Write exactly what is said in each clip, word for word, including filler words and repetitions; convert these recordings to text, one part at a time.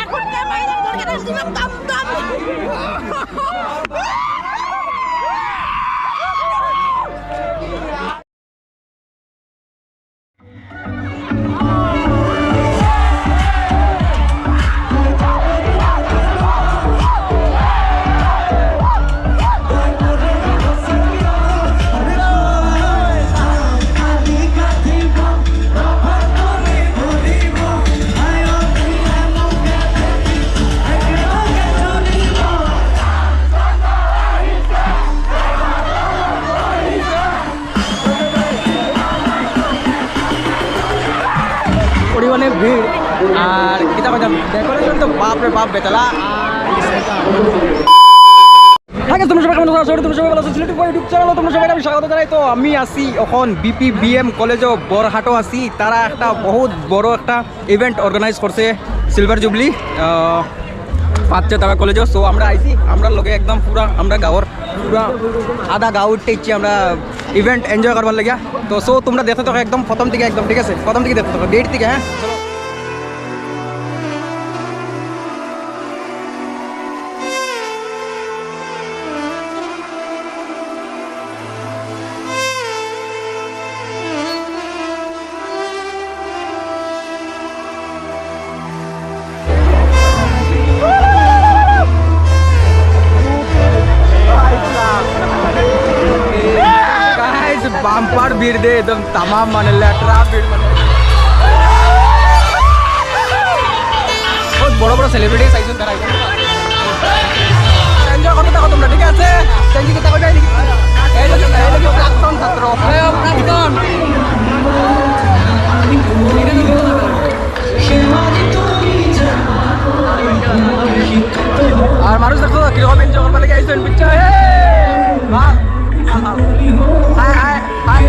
এখন কে মাইরা তোর কাছে দিলাম দম দম। পরিমাণে ভিড়। আর কিতা কইতাম, ডেকোরেশন তো বাপ রে বাপ বেতালা। আর Hi guys, তোমরা সবাই কেমন আছো? আশা করি তোমরা সবাই ভালো আছো। সিলেটি ফুয়া YouTube চ্যানেলে তোমরা সবাইকে আমি স্বাগত জানাই। তো আমি আছি এখন বিপিবিএম কলেজও বড়হাটো আছি। তারা একটা বহুত বড় একটা ইভেন্ট অর্গানাইজ করছে, সিলভার জুবলি, আহ, পাচ্ছে তারা কলেজও। সো আমরা আইছি, আমরা লগে একদম পুরা, আমরা গাঁওর পুরা আধা গাঁও উঠতে ইচ্ছে আমরা ইভেন্ট এনজয় করবার লাগিয়া। তো সো তোমরা দেখতে থাকো একদম প্রথম থেকে, একদম, ঠিক আছে, প্রথম থেকে দেখতে থাকো, গেট থেকে, হ্যাঁ। গাইস, বাম্পার ভিড় দে, একদম তামাম মানে লেটরা ভিড় মানে। বহুত বড় বড় সেলিব্রিটিজ আইছইন তারা। এনজয় করতে থাকো তোমরা, ঠিক আছে? থ্যাংক ইউ, কিতা কইবে? এই যে, এই যে প্রাক্তন ছাত্র। প্রাক্তন। আর মানুষ দেখো কিরকম এনজয় করবার লাগি আইছইন, বুঝছো? হে! বাহ! হায়, হায়, হায়।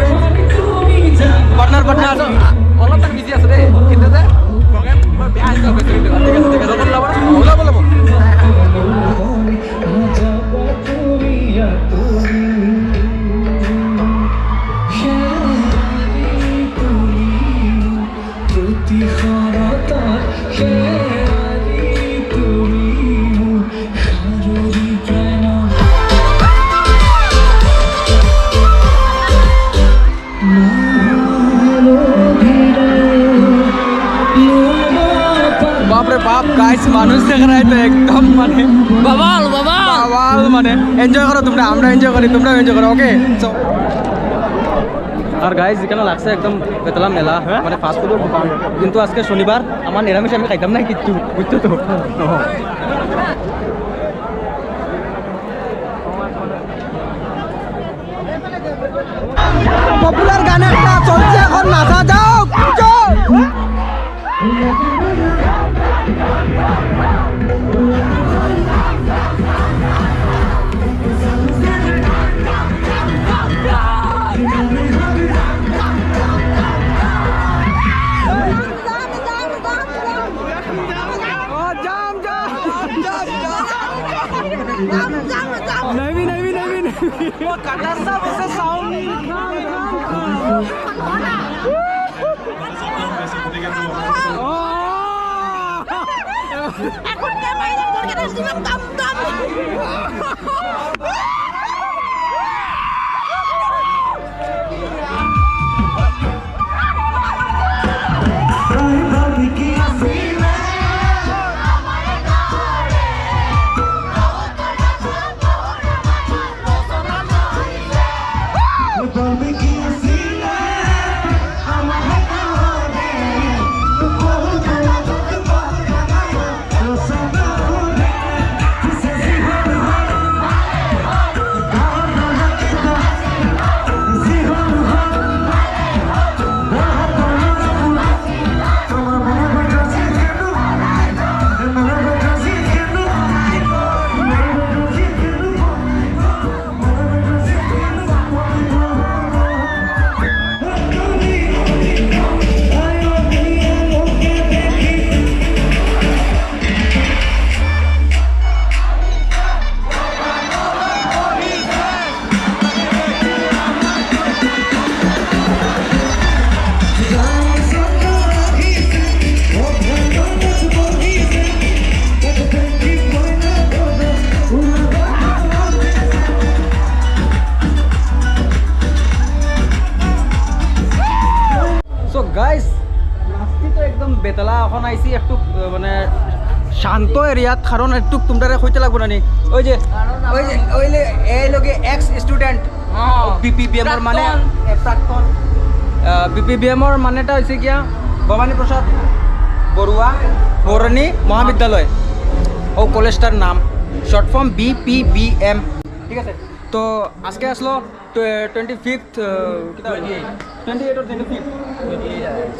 পার্টনার, পার্টনার, আছো? অলপ তার বিজি আছে রে। কিন্তু যে, ঠিক আছে, ঠিক আছে। বলো, বলো, বলো। বাপরে বাপ, গাইস, মানুষ দেখা যায় তো একদম মানে বাবাল, বাবাল। বাবাল মানে। এনজয় করো তোমরা, আমরা এনজয় করি, তোমরাও এনজয় করো, ওকে? আর গাইস, এখানে লাগছে একদম বেতলা মেলা, হ্যাঁ? মানে ফাস্ট ফুডের দোকান। কিন্তু আজকে শনিবার, আমার নিরামিষ, আমি খাইতাম না কিচ্ছু, বুঝছো তো? পপুলার গান একটা চলছে এখন, নাচা যাও, যাও। नहीं, नहीं, नहीं, नहीं। গাইস, আজকে তো একদম বেতালা, এখন আইছি একটু আহ, মানে শান্ত এরিয়াত, কারণ একটু তোমরারে কইতে লাগবো না নি। ওই যে ওই যে ওই লে- এই লগে এক্স স্টুডেন্ট বিপিবিএম এর মানে এ, প্রাক্তন বিপিবিএম এর মানেটা হইছে গিয়া ভবানী প্রসাদ বড়ুয়া বরণী মহাবিদ্যালয়, ও কলেজটার নাম শর্ট ফর্ম বিপিবিএম। ঠিক আছে, তো আজকে আসলো টোয়েন্টি ফিফথ, টোয়েন্টি এইট আর টোয়েন্টি ফিফথ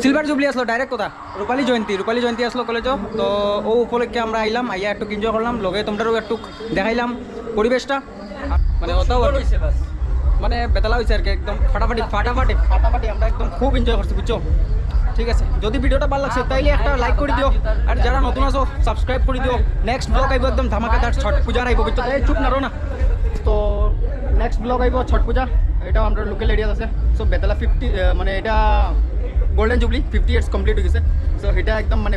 সিলভার জুবলি আসলো, ডাইরেক্ট কথা রূপালী জয়ন্তী, রূপালী জয়ন্তী আসলো কলেজও। তো ও উপলক্ষে আমরা আইলাম, আইয়া একটু এনজয় করলাম, লগে তোমরারও একটু দেখাইলাম পরিবেশটা। মানে ওটাও আর কি। মানে বেতালা হইছে আর কি, একদম ফাটাফাটি ফাটাফাটি ফাটাফাটি, আমরা একদম খুব এনজয় করছি, বুঝছো? ঠিক আছে, যদি ভিডিওটা ভালো লাগছে তাইলে একটা লাইক করে দিও, আর যারা নতুন আছো সাবস্ক্রাইব করে দিও। নেক্সট ব্লগ আইবো একদম ধামাকাদার, ছট পূজার আইবো, বুঝছো? এই চুপ, নাড়ো না। তো নেক্সট ব্লগ আইবো ছট পূজা, এটাও আমরা লোকাল এরিয়াত আছে। সো বেতালা ফিফটি, মানে এটা golden jubilee, fifty years complete হয়ে গেছে। সো এটা একদম মানে